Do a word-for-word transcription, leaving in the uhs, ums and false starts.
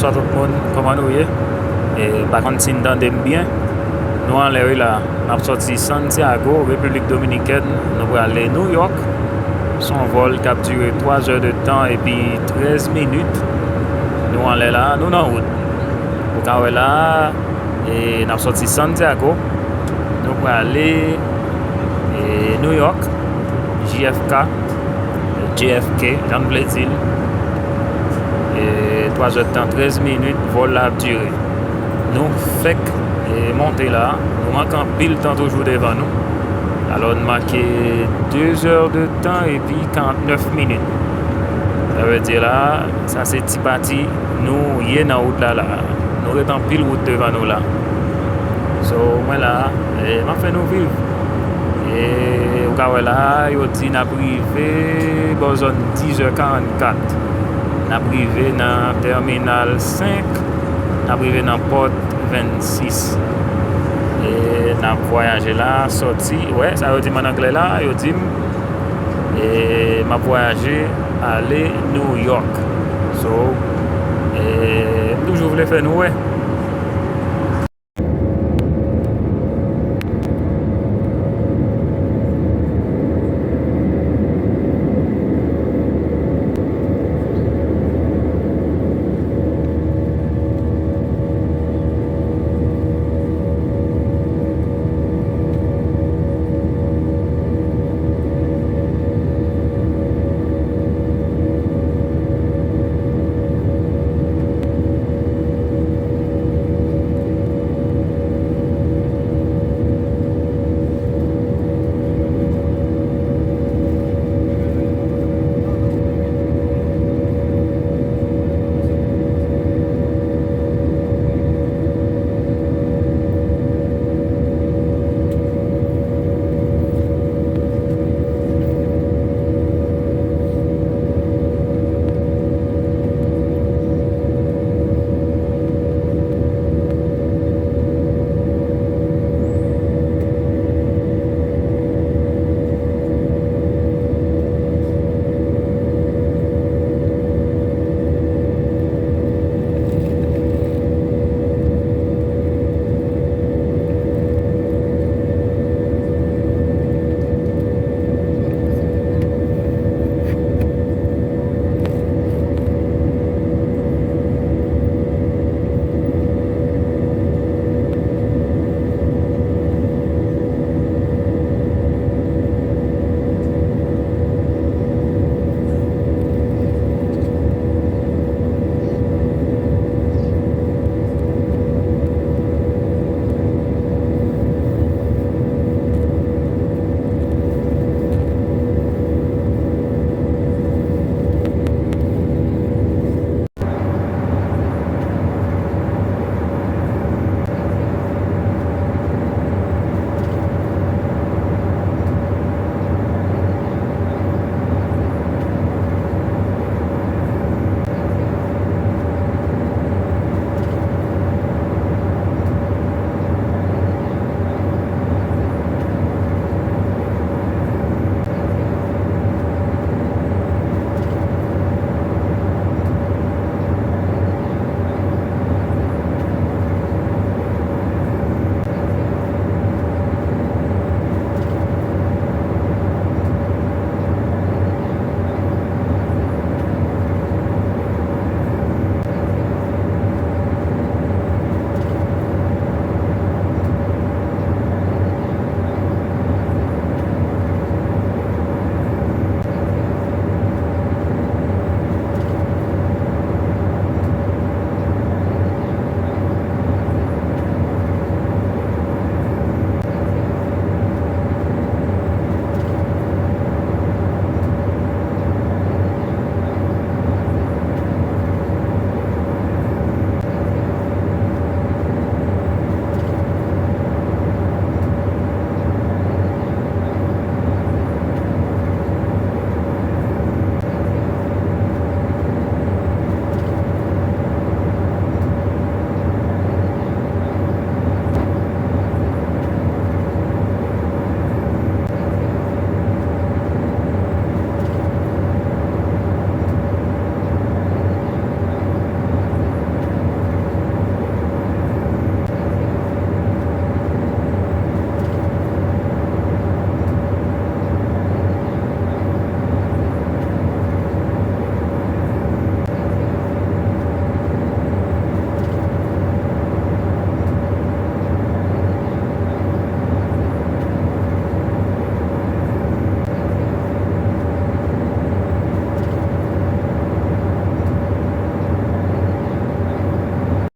Bonswa tout moun, kòman nou ye? E, pa konn si n tande m byen. Nou anlè wi la, n ap sòti Santiago, Repiblik Dominikèn, nou prale New York. Se yon vòl k ap dire twa zè de tan epi trèz minit. Nou anlè la, nou nan wout. Ou ka wè la, e, n ap sòti Santiago, nou prale, e, New York, J F K, J F K, jan n vle di l. E, twa zè de tan, trèz minit, vòl la ap dire. Nou fèk, e, monte la, nou manke anpil tan toujou devan nou. Alò, n manke de zè de tan epi karant nèf minit. Sa vle di la, sa se ti pati nou ye nan wout la la. Nou ret anpil wout devan nou la. So, mwen la, e, m ap fè nou viv. E, ou ka wè la, yo di n ap rive bò zòn diz è karannkat. N ap rive nan tèminal senk, n ap rive nan pòt vennsis. E, n ap vwayaje la, sòti, wè, sa yo di m an anglè la, yo di m, e, m ap vwayaje ale New York. So, e, m toujou vle fè nou wè.